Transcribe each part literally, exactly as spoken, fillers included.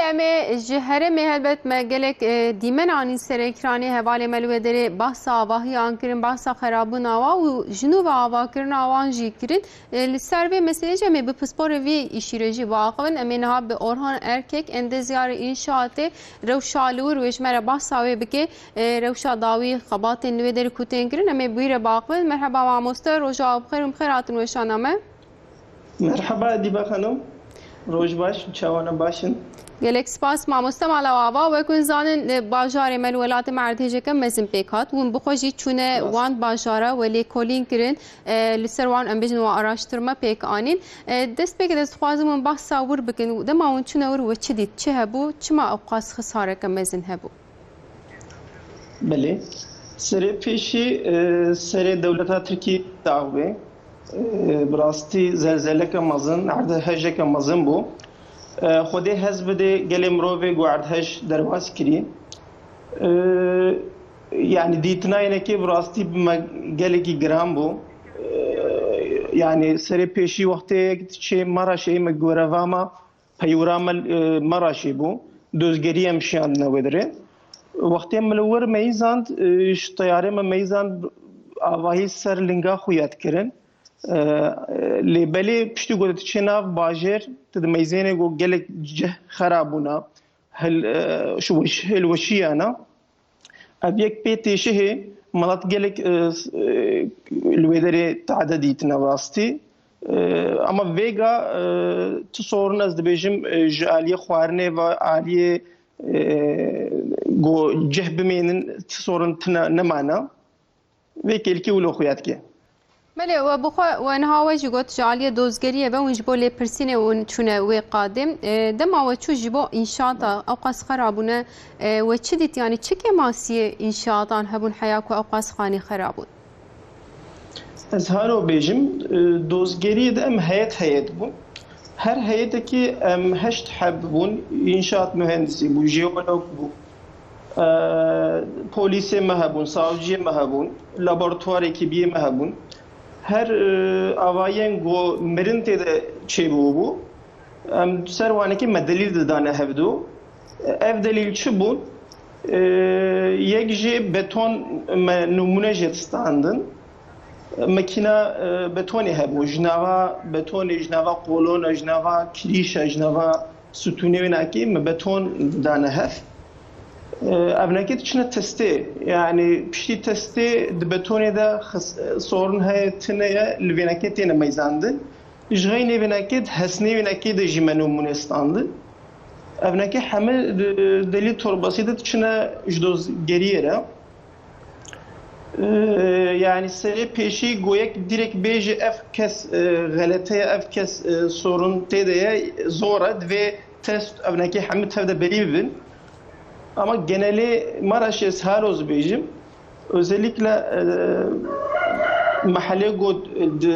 Em ê ji herêmê helbet me gelek, e, dîmen anîn ser ekranê, hevalê me li wê derê bahsa avahiyan kirin, bahsa xerabûna wa û ji nû ve avakirina wan jî kirin. E, li ser vê meselê jî em ê bi pisporê vî îşî re jî biaxivin. Em ê niha bi Orhan Erkek, endezyarê înşaatê, rewşa li wir wê ji me re bahsa wê bike. E, rewşa dawî xebatên li wê derê ku tên kirin, em ê bi wî re biaxivin. Merheba mamoste, roja we bi xêr û bi xêr hatin weşana me. Merheba Edîba Xanim. Roj baş, çawana baş in. Gelek spas mamoste mala we ava. Wek hûn zanin, e, bajarê me li welatê me erdhêjeke mezin pêk hat. Hûn bi xwe jî çûne Rast. wan bajara, we lêkolîn kirin. E, li ser wan em bêjin we araştirme pêk anîn. E, dest pêkê de ez dixwazim hûn behsa wir bikin. Dema hûn çûne wir we çi dît, çi hebû, çima ew qas xisareke mezin hebû? Belê. Serê pêşî, e, serê dewleta Tirkî daxivê. E, bi rastî zelzeleke mezin, erdhejeke mezin bû. E, Xwedê hez bidê gelê mirovê ku erdhej derbas kirî. E, yanî dîtina yenekê bi rastî bi me gelekî giran bû. E, yanî serê pêşî wextê yek diçê Maraşê me goreva me, peywira me, e, Maraşê bû. Dozgerî em şiyandine wê dirê. Wextê min li wir meyîzand, e, ji teyarê me meyîzand avahî ser linga xwe ya dikirin. E, lê belê piştî ku tu diçê nav bajêr, tu dimeyzênê ku gelek cih xera bûna, hil-, e, şu weş-, hilweşiyana. Ev yek pê têşihê milet gelek, e, s-, e, li wê derê tade dîtine rastî. E, ama vêga, e, tu sorin ez dibêjim, e, ji aliyê xwarinê ve aliyê, e, ku cih bimênin, tu sorin tine nemana. Vê kêlkî wilo xuya dike. Belê, we bi xwe, we niha we jî got, ji aliyê dozgeriyê ve hûn ji bo lêpirsînê hûn çûne wê qadê. E, dema we çû ji bo înşaata ew qas xera bûne, e, we çi dît? Yanî çi kêmasiyê înşaatan hebûn heya ku ew qas xanî xera bûn? Ez halo bêjim, e, dozgeriyê de em heyet heyet bûn. Her heyetekî em heşt heb bûn, înşaat mühendisî bû, jeolog bû, e, polîsê me hebûn, savciyê me hebûn, laboratuwarê kîmyê me hebûn. Her, e, avayên ku mirin tê de çêbûbû, em ser wanekî me delîl didane hevdu. Ev delîl çi bûn? E, yek jê beton me nûmûne jê distandin. Mekîna, e, betonê hebû. Ji nava betonê, ji nava kolona, ji nava kirîşa, ji nava stûnê wê nakê me beton dane hev. E, evnekê diçine testê. Yanî piştî testê di betonê de xis-, sorin heye, tune ye, li vênekê têne meyzandin. Ji xeynê vênekê di hesnê wênekê de jî me nûmûne standin. Evnekê heme di delîl torbasî de diçine ji dozgeriyê re. Ee, yanî serê pêşî goyek direk bêje ev kes, e, xelete ye, ev kes, e, sorun tê de ye, zor e, divê test evnekê hemî tev de berî bibin. Ama genelê Maraşê ez halo ez bêjim, özellikle, e, mehelê got di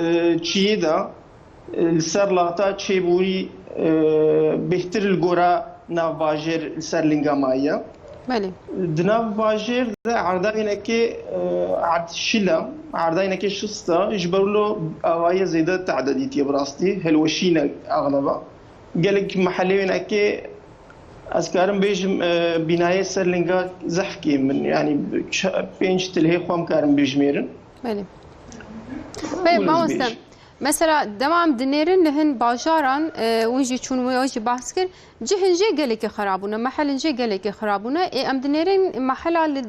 çiyê de, e, li ser lata çêbûyî, e, bêhtir li gora navbajêr li ser linga maye. Belê. Di nav bajêr de erdayînekê, e, erd şila, erdayînekê şista, ji ber wilo avaye zêde tade dîtiye bi rastî, hilweşîne axleba. Gelek meheleyênekê ez karim bêjim, e, bînayê ser linga zehf kêm in, yanî ç-, pênc tilhê xwe em karin bijmêrin. Belê. Belê, Wilo ez mamoste. bêjim. Mesela, dema em dinêrin li hin bajaran, e, hûn jî çûn, wê jî behs kir, cihên jê gelekî xera bûne, mehelên jê gelekî xera bûne. Ê, em dinêrin mehela li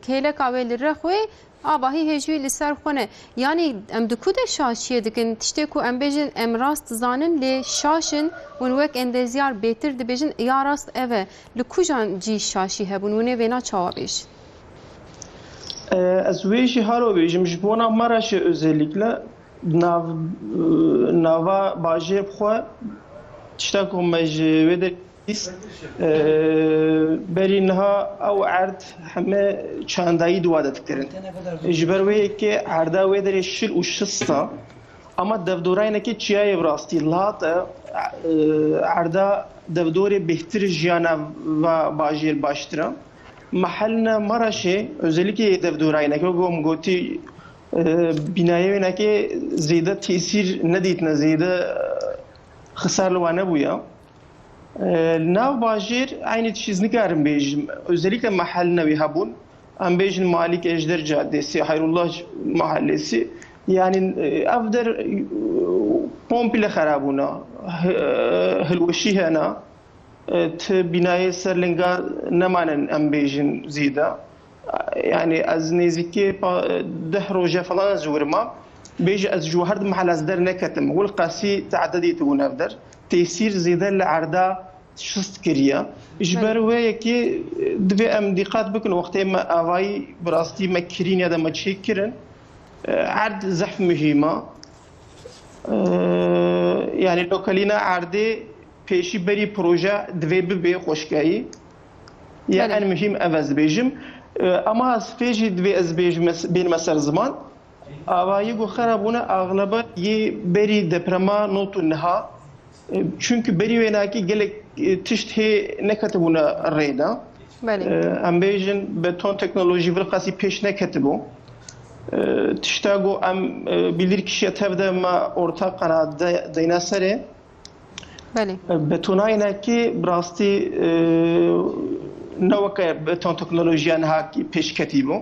kêleka wê li Rexwê, avahî hêjî li ser xwe ne. Yanî em di ku de şaşiyê dikin? Tiştê ku em bêjin em rast dizanin, lê şaş in, hûn wek endezyar bêtir dibêjin, ya rast ev e. Li kujan cî şaşî hebûn? Hûn ê vêna çawa bêjin? E, ez wê jî halo bêjim, ji bona Maraşê özellikle nav, e, nava bajêr bi xwe tişta ku me ji wê de bîst, e, berî niha ew erd heme çandayî di wa de dikirin. Ji ber wê yekê erda wê derê şil û şista, ama devdorayinekê çiyayê bi rastî lat e, e, erda devdorê bêhtir jiyana va bajêr baştir e. Mehelne Maraşê, özellikle devdorayineke, wek em gotî, e, bînayê wênekê zêde tesîr nedîtine, zêde, e, xisar li wan nebûye. E, li nav bajêr eynî tişt ez nikarim bêjim. Özellikle mahallina wî hebûn. Em bêjin Malik Ejder Caddesi, Hayrullah Mahallesi. Yani, e, ev der, e, komple xerabûna. H-, e, hilweşî hena. E, ti bînayê ser linga nemanin, em bêjin zêde. Yani ez nêzîkî pa-, deh roje falan ez ji wir mam. Bêje ez ji her du mahal ez derneketim. Wilqasî teededî tibûn ev der. Tesîr zêde li erda şist kiriye. Ji ber Belê. Wê yekê divê em dîqat bikin wextê me avayî bi rastî me kirîn ya da me çêkirin. E, erd zehf muhîm e. E, yani lokalîna erdê pêşî berî proje divê bibê xweşkayî. Ya Belê. En muhîm ev ez dibêjim. E, ama ez fê jî divê ez bêjim, bênime ser ziman. Avayî ku xera bûne axlebe yê berî deprema not û niha. E, çünkü berî wênakî gelek, e, tişt hê neketibûne rê de. Belê. E, em bêjin beton teknolojî vir qasî pêş neketibû. E, tişta ku em, e, bilîrkişiya tev de me orta qena de, deyna serê. Belê. E, betonayênekî bi rastî, e, ne weke beton teknolojiya niha pêş ketî bû.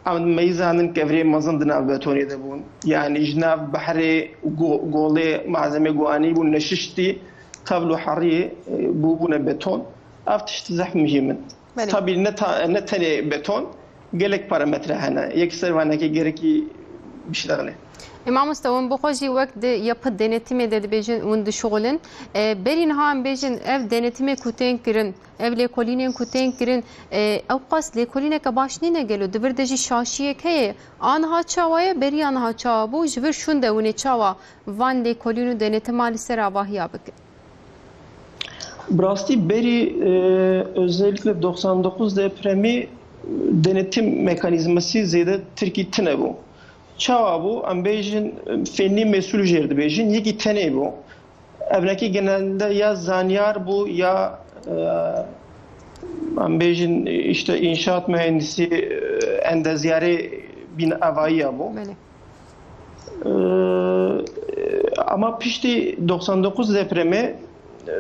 Em meyî zanin kevirê mezin di nav betonê de bûn. Yani ji nav behrê go-, golê malzemê ku anî bûn neşiştî, tevl û heriyê, e, bûbûne beton. Ev tişt zehf muhîm in. Belê. Tabii ne ta-, ne tenê beton, gelek parametre hene. Yek ser vanekê gerekî biştexile. E, mamoste, hûn bi xwe jî wek di yapı denetimê de dibêjin, hûn dişuxulin. E, berî niha em bêjin, ev denetimê ku tên kirin, ev lêkolînên ku tên kirin, e, ew qas lêkolîneke baş nîne gelo? Di vir de jî şaşiyek heye. Aniha çawa ye, beriya niha çawa bû? Ji vir şûn de hûn ê çawa van lêkolîn û denetima li ser avahiya bikin? Bi rastî berî, e, özellikle doksan dokuz depremî denetim mekanîzması zêde tirkî tune bû. Çawa bû? Em bêjin, e, fennî mesul jêr dibêjin, yekî tenê bû. Evnekî genelde ya zanyar bû ya, e, em bêjin, işte, inşaat mühendisi, e, endeziyarê bîn avayiya bû. Belê. Ee, ama piştî doksan dokuz depremê, e,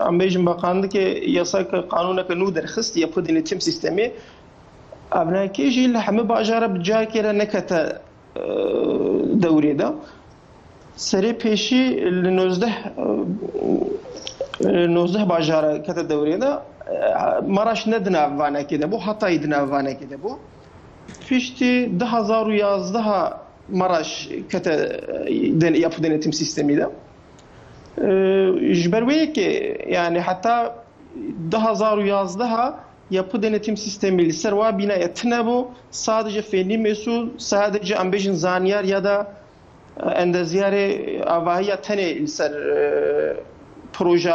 em bêjin bakanlikê yasake, qanûneke nû derxist, yapı denetim sistemi. Evnekê jî li hemî bajara bi carkê re nekete, e, dewrê de. Serê pêşî li nozdeh, e, nozdeh bajara kete dewrê de, e, Maraş ne di nav vanekê de bû, Hatay di nav vanekê de bû. Piştî du hazar û yazdeh Maraş kete, e, den-, yapı denetim sistemî de. E, ji ber wê yekê, yani heta du hazar û yazdeh yapı denetim sistemî li ser wa bînaya tune bû. Sadece fennî mesul, sadece em bêjin zanyar ya da, e, endeziyarê avahiya tenê li ser, e, proje, e,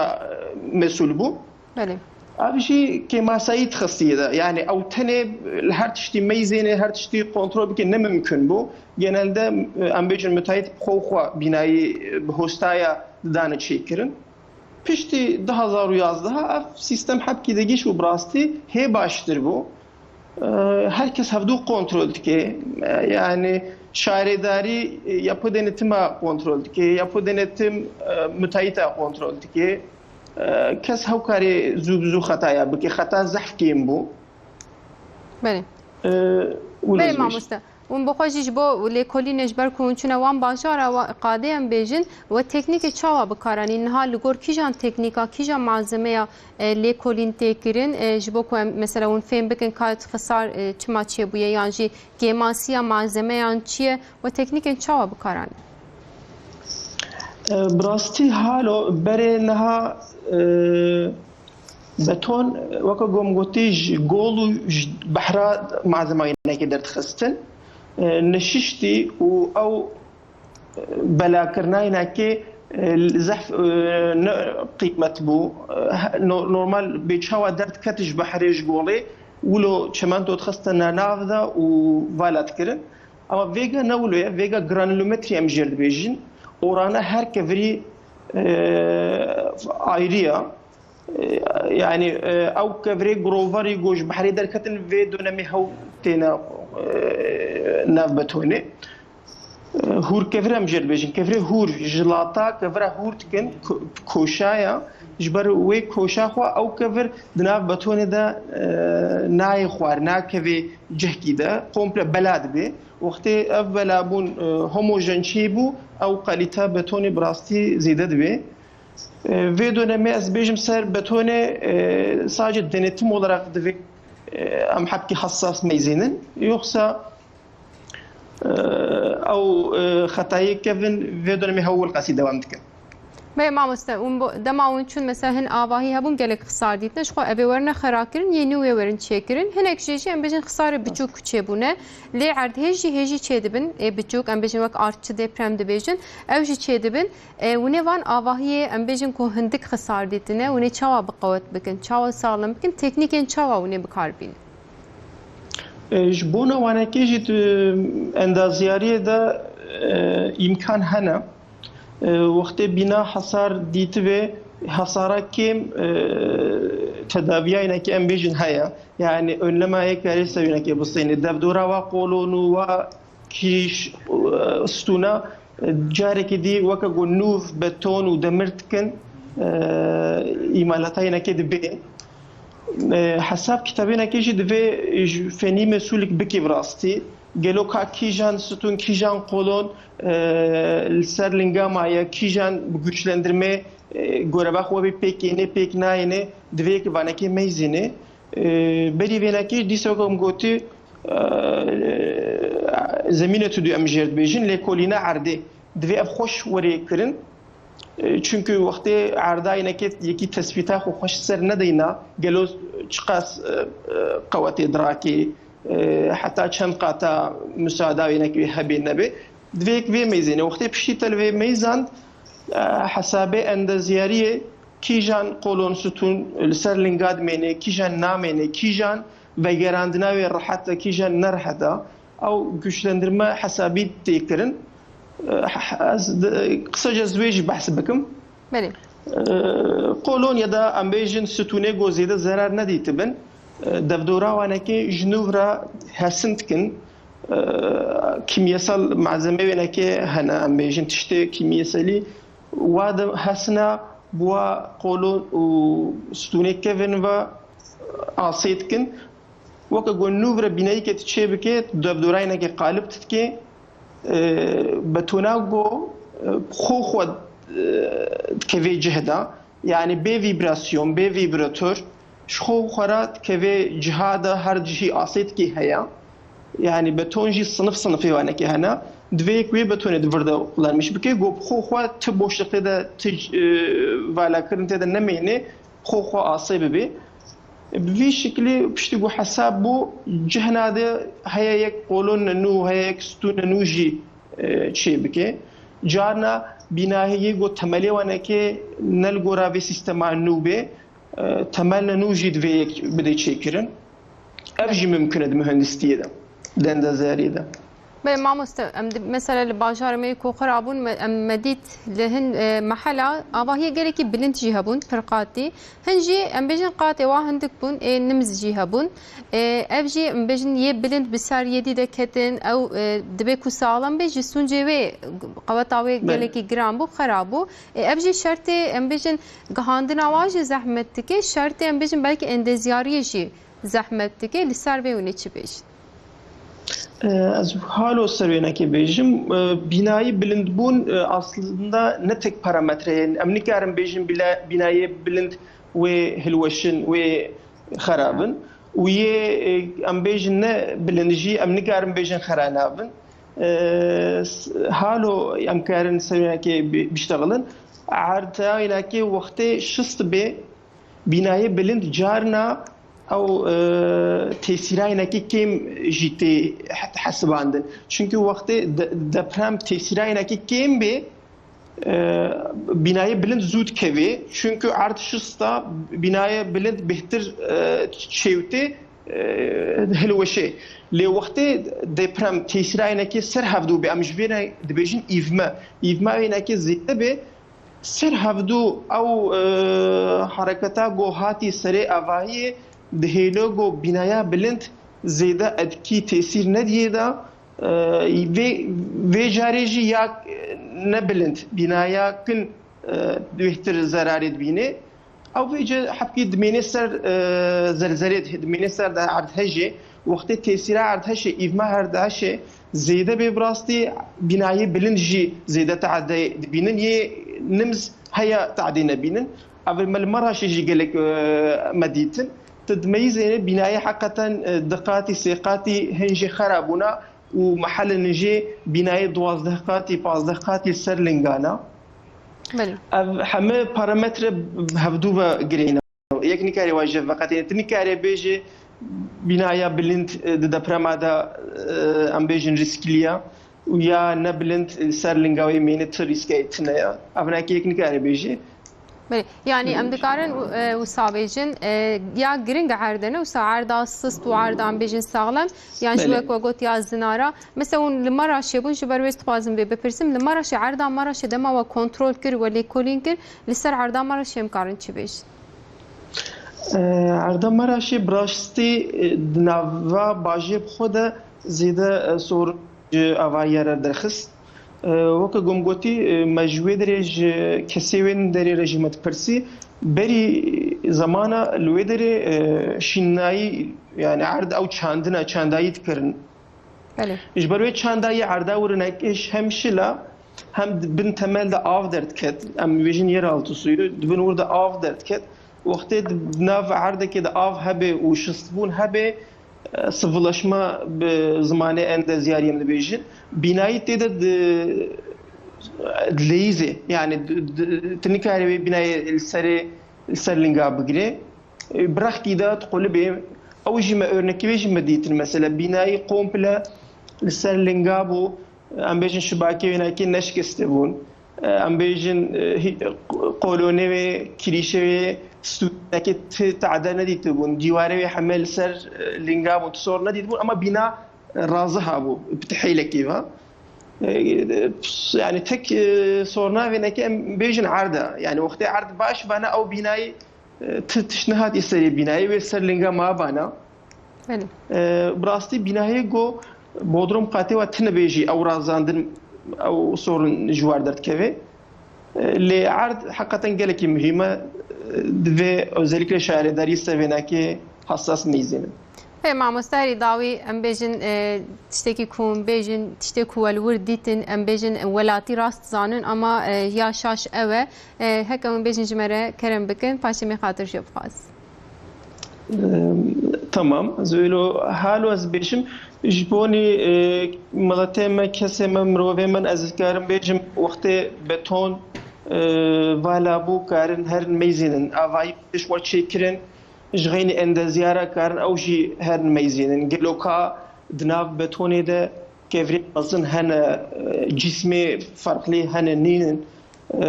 mesul bû. Belê. Ev jî kêmasayî dixistiyê de. Yani ew tenê li her tiştî meyzêne, her tiştî kontrol bike ne mimkun bû. Genelde, e, em bêjin müteahhit xwe xwe bînayî, e, bi hostaya didane çêkirin. Piştî du hazar û yazdeh ev sistem hebkî de giş û bi rastî hê baştir bû. E, her kes hevdû kontrol dike. E, yani şaredarî, e, yapı denetima kontrol dike, yapı denetim, e, müteahhita kontrol dike. E, kes hewkarê zû bi zû xetaya bike. Xeta zehf kêm bû. Belê. E, Belê mamoste. Hûn bi xwe jî ji bo lêkolînê, ji ber ku hûn çûne wan bajara wa-, qadê em bêjin, we teknîkê çawa bi kar anîn? Niha li gor kîjan teknîka, kîjan malzemeya, e, lêkolîn tê kirin? E, ji bo ku em, mesela, hûn fêm bikin ka xisar, e, çima çêbûye yan jî kêmasiya malzemeyan çi ye? We teknîkên çawa bi kar anîn? E, bi rastî halo berê niha, e, beton, weke ku em gotî, ji gol û ji behra malzemeyênekê derdixistin. E, neşiştî û ew, e, belakirina yênekê, e, zehf, e, ne qîmet bû. E, he-, no-, normal bê çawa derdikete ji behrê, ji golê, wilo çimento dixistine nav de û vala dikirin. Ama vêga ne wilo ye, vêga granulometrî em jêr dibêjin. Orana her kevirî, e, ayrî ye. E, yani, e, ew kevirê grovarî ku ji behrê derketin vê dönemê hew têne, e, nav betonê. Hûr kevir em jê dibêjin. Kevirê hûr, jilata kevira hûr dikin, ko-, koşa ya. Ji ber wê koşa xwe ew kevir di nav betonê de, e, nayê xwar, nakevê cihkî de, komple bela dibe. Wextê ev belabûn, e, homojen çêbû, ew kalîte betonê bi rastî zêde dibe. E, vê dönemê ez bêjim ser betonê, e, sadece denetim olarak divê, e, em hebkî hassas meyzînin. Yoksa, e, ew, e, xetayê kevin vê dönemê hewl qasî devam dikin. Belê mamoste, hûn bo-, dema hûn çûn mesela hin avahî hebûn gelek xisar dîtine, ji xwe ev ê werine xera kirin, yê nû wê werin çêkirin. Hinek jê jî em bêjin xisarê biçûk çêbûne. Lê erdhêj jî hêjî çêdibin, ê biçûk, em bêjin wek artçi deprem dibêjin, ew jî çêdibin. E, hûn ê van avahiyê, em bêjin ku hindik xisar dîtine, hûn ê çawa biqewet bikin, çawa saxlem bikin, teknîkên çawa hûn ê bi kar bînin? E, ji bona wanekê jî tu endaziyariyê de, e, îmkan hene. E, wextê bîna hesar dîtibe, hesara kêm, e, tedaviyayînekê em bêjin heye. Yani önlema yê karê sewînekê bistênê. Devdora wa qolon û wa kîş, e, stûna, e, carekê dî weke ku nûv, beton û demir dikin, e, îmalata yênekê dibê. E, hesab kitabênekê jî divê ji fenî mesûlik bikî bi rastî. Gelo ka kîjan stûn, kîjan qolon, e, li ser linga maye, kîjan bi güçlendirme, e, goreba xwe bê pêk ênê, pêk nayênê, divê yekê vanekê meyzînê. E, berî vênekê dîsa weke min gotî, e, zemîne tu dû em jêr dibêjin, lêkolîna erdê. Divê ev xweş were kirin. E, çunku wextê erdayînekê yekî tespîta xwe xweş ser nedeyna, gelo çiqas, e, e, qewetê dirakê, e, heta çend qata musada wênekê hebe nebe. Divê yek vê meyzêne. Wextê piştî te li vê meyzand, e, hesabê endeziyariyê kîjan qolon stûn li ser linga dimêne, kîjan namêne, kîjan vegerandina wê rehet e, kîjan nerehet e. Ew güçlendirme hesabî tê kirin. E, ez de, kısaca ez wê jî behs bikim. Belê. E, qolon ya da em bêjin stûnê ku zêde zerar nedîtibin, e, devdora wanekê ji nû re hesin dikin. E, kîmyesal malzeme wênekê hene, em bêjin tiştê kîmyeselî wa de hesina bi wa qolon û stûnê kevin ve asê dikin. Weke ku nûv re bîneyî ke tu çê bike, tu devdorayîneke qalib tu dike, e, betona ku, e, xwe xwe, e, dikevê cih de, yani bê vîbrasyon, bê vîbrator, ji xwe xwe re dikevê ciha de her cihî asê dikê heye. Yani beton jî sinif sinifê wanekê hene. Divê yek wê betonê di vir de kullanmiş bike, ku bi xwe xwe ti boşliqê de, ti, e, valakirin tê de nemêne, xwe xwe asê bibe. Bi vî şiklî piştî ku hesab bû, cihna de heye yek kolonne nû, heye yek stûne nû jî, e, çê bike. Carna bînahê yê ku temelê wanekê ne li gora vê sîstema nû bê, e, temelne nû jî divê yek bide çêkirin. Ev jî mimkun e di mühendistiyê de, di endaziyariyê de. Belê mamoste, em di, mesela li bajarê me yê Koxir abûn, me, em me dît li hin, e, mehela avahiyê gelekî bilind jî hebûn, pir qatî. Hin jî em bêjin qatê wa hindik bûn, ê nimz jî hebûn. E, ev jî em bêjin yê bilind bi ser yê dî de ketin, ew, e, dibê ku saxlem bê, ji sûncê wê qeweta wê Belê. gelekî giran bû, xera bû. E, ev jî şertê em bêjin gihandina wa jî zehmet dike, şertê em bêjin belkî endeziyariyê jî zehmet dike, li ser vê hûn ê çi bêjin? E, ez halo ser wênekê bêjim. E, bînayî bilindbûn, e, aslında ne tek parametre ye. Em nikarin bêjin bila-, bînayê bilind wê hilweşin, wê xerabin. Û yê, e, em bêjin ne bilind jî, em nikarin bêjin xera nabin. E, s-, halo em karin ser wênekê bi-, biştexilin. Erdayînekê wextê şist bê, bînayê bilind carna ew, e, tesîrayînekî kêm jî tê he-, hesibandin. Çunku wextê de-, deprem tesîrayînekî kêm bê, e, bînayê bilind zû dikevê. Çunku erd şista bînayê bilind bêhtir, e, çêwtê, e, hilweşê. Lê wextê deprem tesîrayînekê ser hevdû bê, em ji vê re dibêjin îvme. Îvme wênekê zêde bê, ser hevdû ew, e, hereketa ku hatî serê avahiyê dihêle ku bînaya bilind zêde etkî tesîr nediyê de, E, vê, vê carê jî ya, e, ne bilind, bînaya kin, e, bêhtir zerarê dibîne. Ew vêce hebkî dimêne ser, e, zelzelê, dimêne ser de erdhejê. Wextê tesîra erdhejê, îvma erdhejê zêde bê, bi rastî bînayê bilind jî zêde teedeyê dibînin. Yê nimz heya teedê nebînin. Ev me li Maraşê jî gelek, e, me dîtin. Tu dimeyîzêne bînayê heqeten, e, di qatî, sê qatî hin jî xera bûna û mehelin jî bînayê duwazdeh qatî, pazdeh qatî ser lingana. Belê. Ev heme parametre bi hevdû ve girêne. Yek nikare wa jê veqetîne. Tu nikare bêje bînaya bilind, e, di deprema de, e, em bêjin rîskliya û ya ne bilind, e, ser linga wê mêne tu rîskeyê tune ya. Ev neke yek nikare bêje. Belê. Yani em dikarin, e, wisa bêjin, e, ya giring erde ne, wisa erda sist û erda em bêjin saxlem, yan jî Belê. wek we got ya zinara. Mesela hûn li Maraşê bûn, ji ber wê dixwazim vê bipirsim. Li Maraşê, erda Maraşê dema we kontrol kir, we lêkolîn kir, li ser erda Maraşê em karin çi bêjin? E, Erda Maraşê bi rastî, e, di nava bajê bi xwe de zêde, e, sor ji avahiya re derxist. E, weke ku min gotî, e, me ji wê derê ji kesê wê derê re jî me dipirsî. Berî zemana li wê derê, e, şînayî, yani erd ew çandina, çandayî dikirin. Belê. Ji ber wê çandayê erda wirinekê hem şila, hem di bin temel de av derdiket. Em bêjin yeraltı suyu, di bin wir de av derdiket. Wextê di nav erdekê de av hebe û şistbûn hebe, e, sıvılaşma bi zimanê endezyarî em dibêjin. Bînayî tê de di, dileyîzê, yani di, di, tu nikarî wê bînayê li serê, li ser linga bigirê. E, bi rexkî de diqulibê. Ew jî me örnekê wê jî me dîtin. Mesela bînayî komple li ser linga bû. Em bêjin şibakê wênekê neşkeste bûn. E, em bêjin, e, hî-, kolonê wê, kirîşê wê, stûnekê ti te'de nedîtibûn. Dîwarê wê heme li ser, e, linga bûn, ti sor nedîtibûn. Ama bîna, e, raziha bû, bi ti heylekê ve. E, e, yani tek, e, sorna wênekê em bêjin erd e. Yani wextê erd baş bana ew bînayê, e, ti tişt nehatî serê bînayê, wê ser linga ma bana. Belê. E, bi rastî bînayê ku bodrum qatê wa tine bê jî ew razandin, ew sorun ji war derdikeve. E, lê erd heqeten gelekî muhîm e. E, divê özellikle şaredarî sevênekê hassas meyzînin. Pê mamoste herî dawî em bêjin, e, tiştekî ku em bêjin, tiştê ku we li wir dîtin, em bêjin welatî rast zanin, ama, e, ya şaş ew e. E, heke em bêjin ji me re kerem bikin, paşê me xatir jê bixwaz. Em, tamam. Ez wilo halo ez bêjim. Ji bonî, e, miletê me, kesê me, mirovê min, ez dikarim bêjim, wextê beton, e, vala bû, karin herin meyzînin. Avayî pêş we çêkirin, ji xeynî endezyara karin ew jî herin meyzînin. Gelo ka di nav betonê de kevirê mezin hene, e, cîsmê ferqlî hene nînin. E,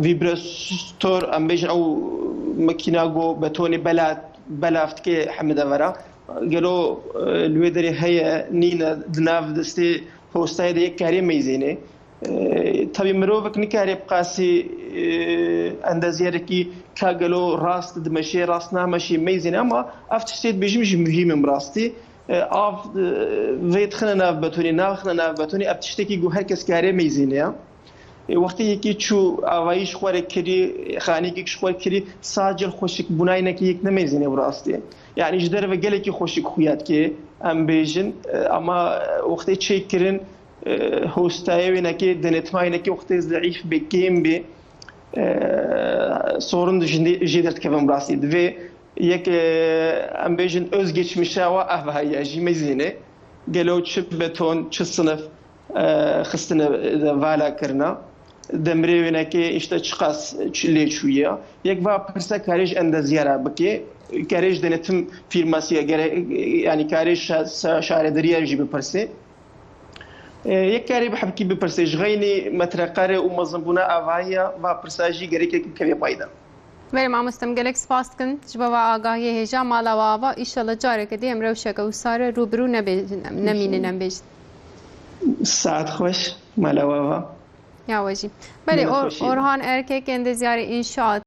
vîbrastor, em bêjin ew makîna ku betonê bela, belav dike hemî devera. Gelo, e, li wê derê heye, nîne, di nav destê hostayê de yek karê meyzênê. E, tabî mirovek nikare bi qasî, e, endeziyerekî ka gelo rast dimeşê, rast nameşê meyzênê, ama ev tiştê dibêjim jî muhîm in bi rastî. E, av, e, vê dixine nav betonê, naxine nav betonê, ev tiştekî ku her kes kare meyzênê ya. E, wextê yekî çû avayî ji xwe re kirî, xanîkek ji xwe kirî, sadece xweşikbûnayî neke yek nemeyzêne bi rastî. Yani ji derve gelekî xweşik xuya dike, em bêjin, e, ama wextê çêkirin, e, hostayê wê neke, denetmayê neke wextê zeîf bê, kêm bê, e, sorun jî, jê derdikevin bi rastî. Divê yek, e, em bêjin özgeçmişa wa ev heye, jî meyzêne. Gelo çi beton, çi sinif, e, xistine, e, vala kirina. Demrê wênekê işte çiqas ç-, lê çûye. Yek va pirse karê ji endezyara bike, karê ji denetim firmasî ya gere-, yani karê şa-, şa-, şaredariya jî bipirse. E, yek karê bi hebkî bipirse, ji xeynî metreqare û mezinbûna avahiya va pirsa jî gerek yek bikeve payda. Belê mamoste, em gelek spas dikin ji bo va agahiyê hêja mala we ava. Îşallah careke dî em rewşeke wisa re rû bi rû nebêjin, em, nemînin em bêjin. Saet xweş, mala we ava. Ya we jî. Belê, Or-, Orhan Erkek, endezyarê înşaat.